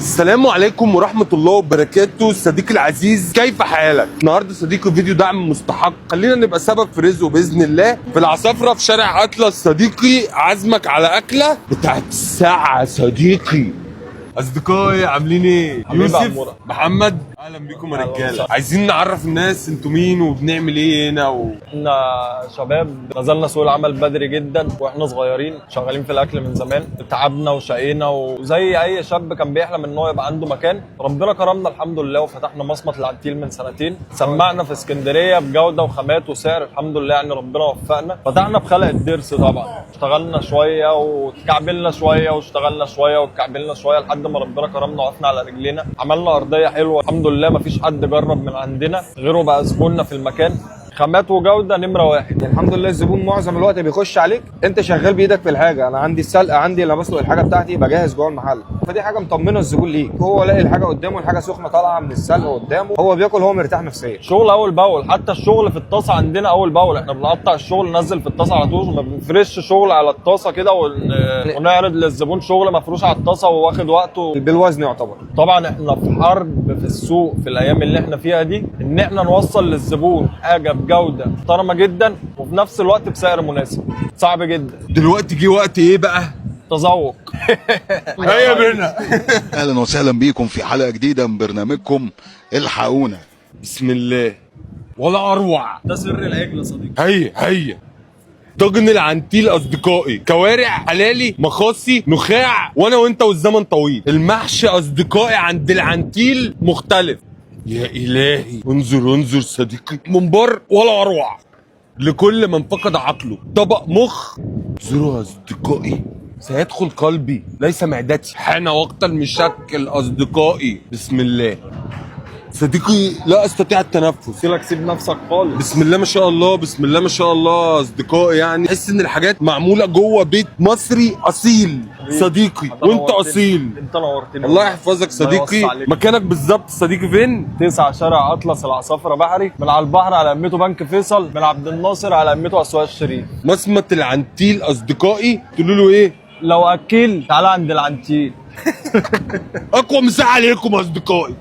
السلام عليكم ورحمة الله وبركاته. صديقي العزيز، كيف حالك؟ النهارده صديقي فيديو دعم مستحق، خلينا نبقى سبب في رزقه بإذن الله. في العصافرة في شارع أطلس صديقي، عزمك على أكلة بتاعت الساعة. صديقي، أصدقائي عاملين إيه؟ حبيبي يوسف عمورة. محمد، أهلا بيكم يا أهلا رجالة. وسهلا. عايزين نعرف الناس انتوا مين وبنعمل إيه هنا احنا شباب نزلنا سوق العمل بدري جدا واحنا صغيرين، شغالين في الاكل من زمان، تعبنا وشقينا، وزي اي شاب كان بيحلم ان هو يبقى عنده مكان. ربنا كرمنا الحمد لله وفتحنا مصمت العنتيل من سنتين، سمعنا في اسكندرية بجوده وخامات وسعر الحمد لله، يعني ربنا وفقنا. فتحنا بخلق الدرس طبعا، اشتغلنا شوية واتكعبلنا شوية واشتغلنا شوية واتكعبلنا شوية لحد ما ربنا كرمنا وقفنا على رجلينا، عملنا ارضية حلوة الحمد لله، مفيش حد جرب من عندنا غيره بقى زبوننا في المكان. خامات وجوده نمره واحد. الحمد لله الزبون معظم الوقت بيخش عليك انت شغال بايدك في الحاجة. انا عندي السلقه، عندي لما بسلق الحاجة بتاعتي بجهز جوه المحل، فدي حاجة مطمنه الزبون ليك، هو لاقي الحاجة قدامه، الحاجة سخنة طالعه من السلق قدامه، هو بياكل هو مرتاح نفسيا. شغل اول باول، حتى الشغل في الطاسه عندنا اول باول، احنا بنقطع الشغل ننزل في الطاسه على طول، ما بنفرش شغل على الطاسه كده ونعرض للزبون شغل مفروش على الطاسه وواخد وقته. بالوزن يعتبر. طبعا احنا في حرب في السوق في الايام اللي احنا فيها دي، ان احنا نوصل للزبون حاجة بجوده محترمه جدا وفي نفس الوقت بسعر مناسب، صعب جدا. دلوقتي جه وقت إيه بقى؟ تذوق. هيا بينا. اهلا وسهلا بيكم في حلقة جديدة من برنامجكم الحقونا. بسم الله، ولا أروع. ده سر العجل يا صديقي. هيا هيا، طاجن العنتيل اصدقائي، كوارع حلالي مخاصي نخاع، وانا وانت والزمن طويل. المحشي اصدقائي عند العنتيل مختلف. يا الهي، انظر انظر صديقي، منبر ولا اروع لكل من فقد عقله. طبق مخ، انظروا يا اصدقائي، سيدخل قلبي ليس معدتي. حان وقت المشكل اصدقائي. بسم الله صديقي، لا استطيع التنفس. سيبك، سيب نفسك خالص. بسم الله ما شاء الله، بسم الله ما شاء الله اصدقائي، يعني تحس ان الحاجات معمولة جوه بيت مصري اصيل صديقي، انت وانت نورتني. اصيل. انت نورتني. الله يحفظك الله صديقي. يوسع عليك. مكانك بالظبط صديقي فين؟ 9 شارع اطلس العصافره بحري، من على البحر على امته بنك فيصل، من عبد الناصر على امته اسواق الشريف. مصمت العنتيل اصدقائي، تقولوا له ايه؟ لو اكل تعالى عند العنتيل. اقوى مساحة عليكم اصدقائي.